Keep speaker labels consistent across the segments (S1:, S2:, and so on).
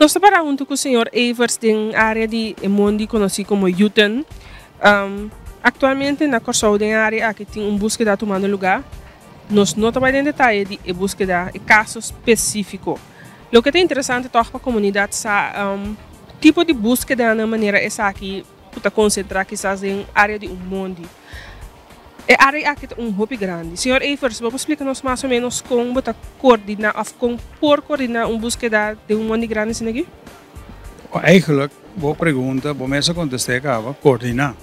S1: Nos ta para huntu ku señor Evers den área di e mondi konosí komo Uten. Aktualmente na Kòrsou den e área aki tin un búskeda tumando lugá. Nos no ta bai den detaye di e búskeda, e kaso spesífiko. Loke ta interesante tòg pa komunidat sa tipo di búskedanan manera esaki ku ta konsentrá kisas den área di un mondi. E área aki ta un hopi grandi. Señor Evers, bo por splika nos mas o ménos kon bo ta koordiná òf kon por koordiná un búskeda den un mondi grandi asina aki?
S2: Eigenlijk, bo pregunta, bo mes a kontest'é kaba, koordiná.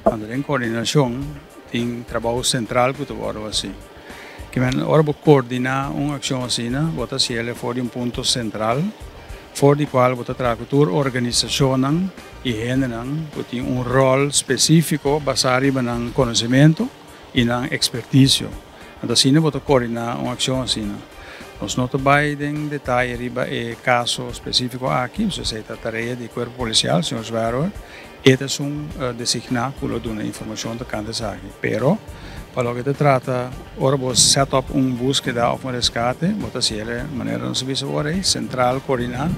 S2: Anto den koordinashon tin trabou sentral ku ta wòrdu hasí. Kimen ora bo koordiná un akshon asina, bo ta hasiel for di un punto sentral, for di kual bo ta traha ku tur organisashonnan i hendenan ku tin un ròl spesífiko basá riba nan konosementu i nan ekspertisio. Anto asina bo ta koordiná un akshon asina. Nos no ta bai den detaye riba e kaso spesífiko aki, pasobra esei ta tarea di kuerpo polisial, señor Zwerwer. E ta esun designá ku lo duna informashon tokante esaki. Pero, pa loke ta trata ora bo set up un búskeda òf un reskate, bo ta hasiel e manera nos a bisa awor ei, sentral koordiná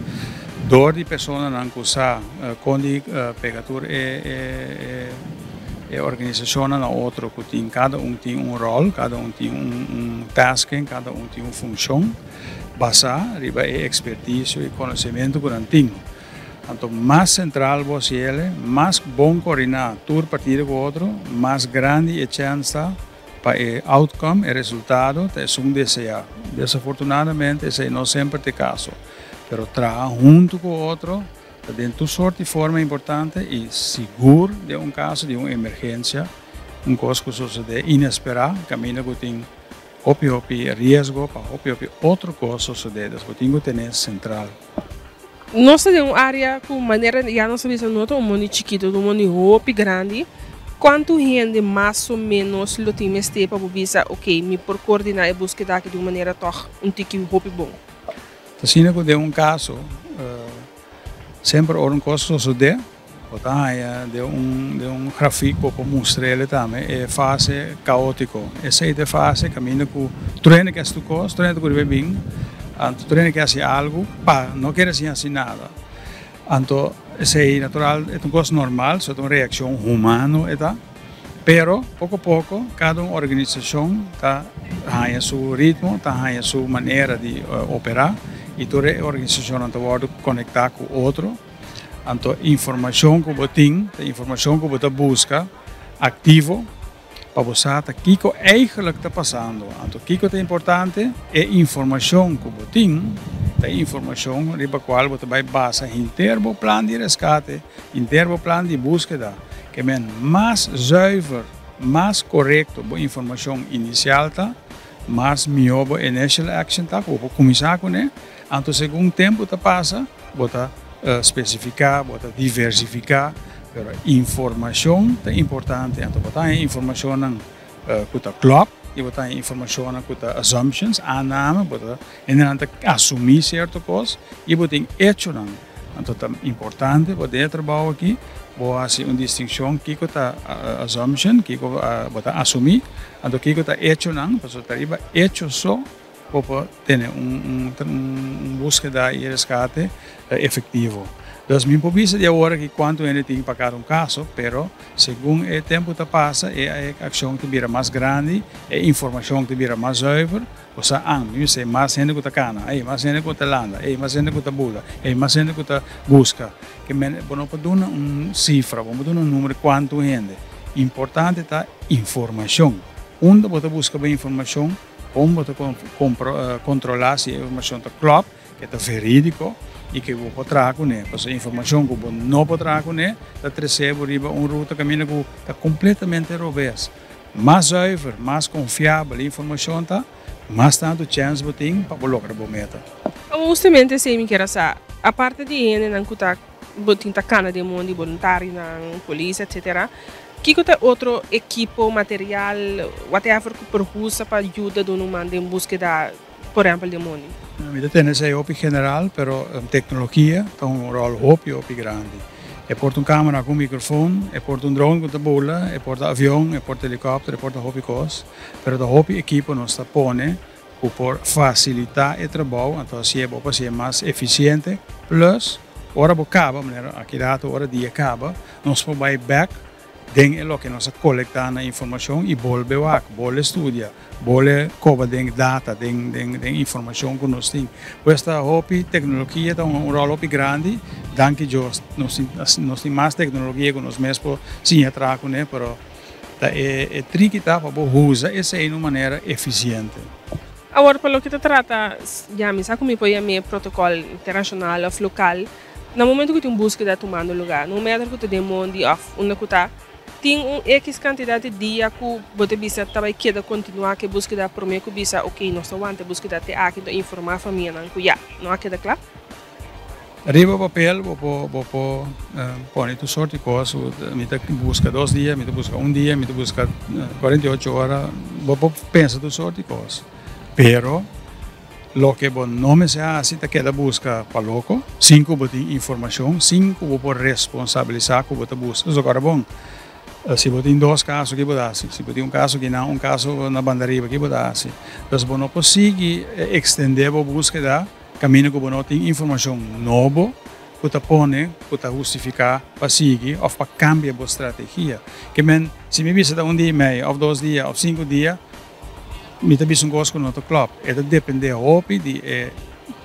S2: dor di personanan ku sa kon di pega tur e e organisashonnan na otro ku tin kada un tin un ròl, kada un tin un tasking, kada un tin un funshon basá riba e ekspertisio i konosementu ku nan tin. Anto mas sentral bo hasi el, mas bon koordiná tur partido ku otro, mas grandi e chèns ta pa e outcome, e resultado, ta esun deseá. Desafortunadamente esei no semper ta e kaso, pero traha huntu ku otro ta den tur sort di forma importante i sigur den un kaso di un emergensia, un kos ku sosodé inesperá, kaminda ku tin hopi hopi riesgo pa hopi hopi otro kos sosodé, dus bo tin ku tene sentral.
S1: Nos ta den un área ku manera ya nos a bisa no ta un mondi chikitu, ta un mondi hopi grandi. Kuantu hende mas o ménos lo tin mester pa bo bisa, ok, mi por koordiná e búskeda aki di un manera tòg un tiki hopi bon?
S2: Ta asina ku den un kaso, semper ora un kos sosodé, Bo ta haña den un den un grafik bo por mustr'el tambe e fase kaótiko. Esei ta e fase kaminda ku tur hende ke hasi tur kos, tur hende ta kuri bai bin, anto tur hende ke hasi algu pa no kere sin hasi nada. Anto esei natural e ta un kos normal, so ta un reakshon humano e ta, pero poko poko kada un organisashon ta haña su ritmo, ta haña su manera di operá i tur e organisashonnan ta wòrdu konektá ku otro. Anto informashon ku bo tin ta informashon ku bo ta buska aktivo pa bo sa ta kiko eigentlik ta pasando. Anto kiko ta importante? E informashon ku bo tin ta e informashon riba kual bo ta bai basa henter bo plan di reskate, henter bo plan di búskeda. Ke men mas zuiver, mas korekto bo informashon inisial ta, mas mihó bo initial action ta ku bo por kuminsá kuné. Anto segun tempu ta pasa bo ta spesifiká, bo ta diversifiká, pero informashon ta importante. Anto bo ta haña informashonnan ku ta klòp i bo ta haña informashonnan ku ta assumptions, aanname, bo ta hendenan ta asumí sierto kos i bo tin echonan. Anto ta importante bo den e trabou aki bo hasi un distinshon kiko ta assumption, kiko bo ta asumí, anto kiko ta echonan, pasobra ta riba echo so. Bo por tene un búskeda i reskate efektivo. Dus mi por bisa di awor aki kuantu hende tin pa kada un kaso, pero segun e tempu ta pasa e akshon ta bira mas grandi, e informashon ta bira mas zuiver, bo sa an, mi mester mas hende ku ta kana, ey mas hende ku ta landa, ey mas hende ku ta bula, ey mas hende ku ta buska. Ke men bo no por duna un sifra, bo no por duna un numero kuantu hende. Importante ta informashon. Unda bo ta buska bo informashon? Kon bo ta kontrolá si e informashon ta klòp, ke ta verídiko i ke bo por traha kuné? Pasobra informashon ku bo no por traha kuné ta tresé bo riba un ruta kaminda ku ta kompletamente robes. Mas zuiver, mas konfiabel e informashon ta, mas tantu chèns bo tin pa bo logra bo meta.
S1: Justamente esei mi kier a sa, aparte di e hendenan ku ta Bo tin ta kana den mondi, boluntarionan, polis, etcetera. Kiko ta otro ekipo, material, whatever ku por usa pa yuda duna un man den buskeda, por ehempel den mondi?
S2: Mi ta tende esei hopi general, pero teknologia ta un ròl hopi hopi grandi. E por ta un kamera ku un mikrofon, e por ta un drone ku ta bula, e por ta avion, e por ta helikòpter, e por ta hopi kos, pero ta hopi ekipo nos ta pone. ku por fasilitá e trabou, anto hasié bo por hasié mas efisiente, plus ora bo kaba, manera aki rato ora dia kaba, nos por bai bèk den e loke nos a kolektá na informashon i bolbe wak, bolbe studia, bolbe koba den data, den den informashon ku nos tin. Pues ta hopi teknologia ta hunga un ròl hopi grandi, danki Dios nos tin nos tin mas teknologia ku nos mes por siña traha kuné, pero ta e e triki ta pa bo usa esei na un manera efisiente.
S1: Awor pa loke ta trata, ya mi sa ku mi por yam'é protokòl internashonal òf lokal. Na momento ku tin un búskeda tumando lugá, no matter ku ta den mondi òf unda ku ta, tin un ekis kantidat di dia ku bo ta bisa ta bai keda kontinuá ku e búskeda promé ku bisa oke nos ta wanta e búskeda te aki ta informá famianan ku ya, no a keda kla.
S2: Riba papel bo por bo por pone tur sort di kos, mi ta buska dos dia, mi ta buska un dia, mi ta buska 48 ora, bo por pensa tur sort di kos, pero. Loke bo no mester hasi ta keda buska pa loko, sin ku bo tin informashon, sin ku bo por responsabilisá ku bo ta buska. Pasobra ora bon, si bo tin dos kaso, ki bo ta hasi? Si bo tin un kaso kinan, un kaso na banda riba, ki bo ta hasi? Entonces bo no por sigui ekstendé bo búskeda kaminda ku bo no tin informashon nobo ku ta pone ku ta hustifiká pa sigui òf pa kambia bo strategia. Ke men, si mi bisa ta un dia i mei òf dos dia òf sinku dia, Mi ta bisa un kos ku no ta klòp. E ta dependé hopi di e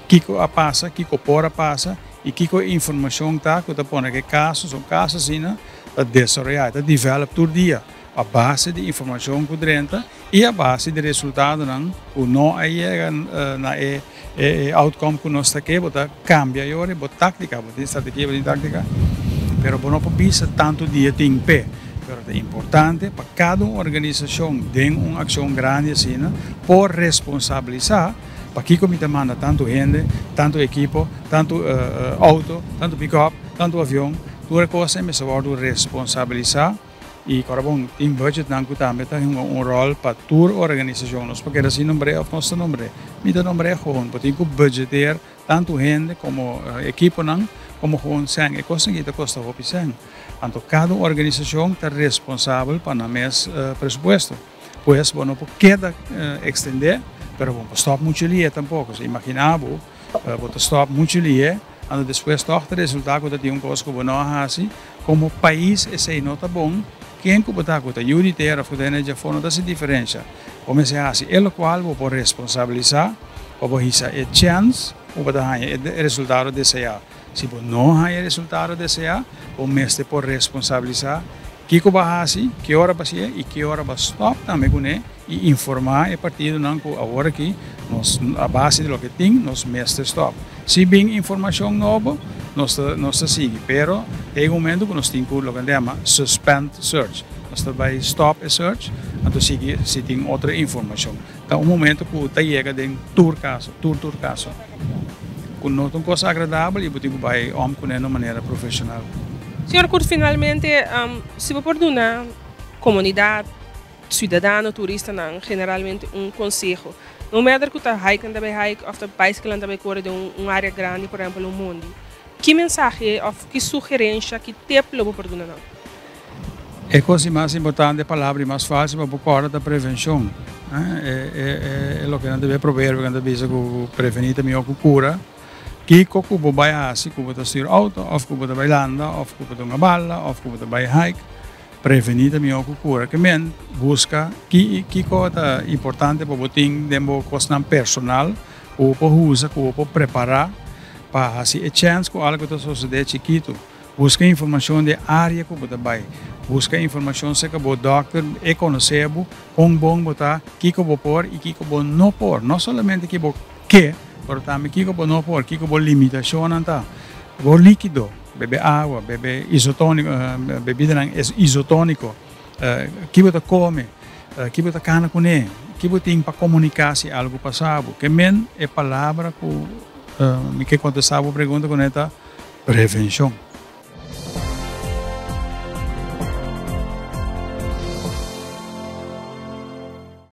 S2: kiko a pasa, kiko por a pasa i kiko e informashon ta ku ta pone ku e kaso, un kaso asina ta desaroyá, e ta develop tur dia a base di informashon ku drenta i a base di resultadonan ku no a yega na e e outcome ku nos ta ke. Bo ta kambia yori bo táktika, bo tin strategia, bo tin táktika, pero bo no por bisa tantu dia tin p'e. Pero ta importante pa kada un organisashon den un akshon grandi asina por responsabilisá pakiko mi ta manda tantu hende, tantu ekipo, tantu outo, tantu pikòp, tantu avion. Tur e kos ei mester wòrdu responsabilisá i kòrda bon tin budgetnan ku tambe ta hunga un ròl pa tur organisashon. Nos por keda sin nombr'é òf nos ta nombr'é. Mi ta nombr'é gewoon. Bo tin ku budgeteer Tantu hende komo ekiponan komo gewoon sèn. E kosnan aki ta kosta hopi sèn. Anto kada un organisashon ta responsabel pa nan mes presupuesto. Pues bo no por keda ekstendé, pero bo no por stòp muchu lihe tampoko. So imaginá bo, bo ta stòp muchu lihe, anto despues tòg ta resultá ku ta tin un kos ku bo no a hasi. Komo pais esei no ta bon. Ken ku bo ta, ku ta yu di tera òf ku ta hende djafó no ta hasi diferensha. Bo mester hasi e lokual bo por responsabilisá. Pa bo hisa e chèns ku bo ta haña e resultado deseá. Si bo no haña e resultado deseá, bo mester por responsabilisá kiko bo a hasi, ki ora bo a hasié i ki ora bo a stòp tambe kuné i informá e partidonan ku awor aki nos a base di loke tin nos mester stòp. Si bin informashon nobo nos ta nos ta sigui, pero ta yega un momento ku nos tin ku loke nan ta yama suspend search, nos ta bai stòp e search anto sigui si tin otro informashon. Ta un momento cu ta yega den tur caso, tur tur caso, cu no ta un cos agradabel y bo tin cu bay om cune na un manera profesional.
S1: Señor Kurt, finalmente, si bo por duna comunidad, ciudadano, turistanan generalmente un conseho, no matter cu ta hiken ta bay hike of ta bicyclen ta bay core den un area grandi, por ehempel un mondi, ki mensahe of ki sugerencia, ki tip lo bo por duna nan?
S2: E kos di mas importante, e palabra di mas fásil pa bo kòrda ta prevenshon. E loke nan ta bisa, e proverbio ku nan ta bisa ku prevení ta mihó ku kura. Kiko ku bo bai hasi, ku bo ta stuur outo òf ku bo ta bai landa òf ku bo ta hunga bala òf ku bo ta bai hike, prevení ta mihó ku kura. Ke men buska kiko ta importante pa bo tin den bo kosnan personal ku bo por usa, ku bo por prepará pa hasi e chèns ku algu ta sosodé chikitu. Buska informashon di e área ku bo ta bai. Buska informashon serka bo dòkter, e konosé bo, kon bon bo ta, kiko bo por i kiko bo no por. No solamente ki bo ke, pero tambe kiko bo no por, kiko bo limitashonnan ta. Bo líkido, bebe awa, bebe isotóniko, bebidanan isotóniko, ki bo ta kome, ki bo ta kana kuné, ki bo tin pa komuniká si algu pasa bo. Ke men e palabra ku mi ke kontestá bo pregunta kuné ta. Prevenshon.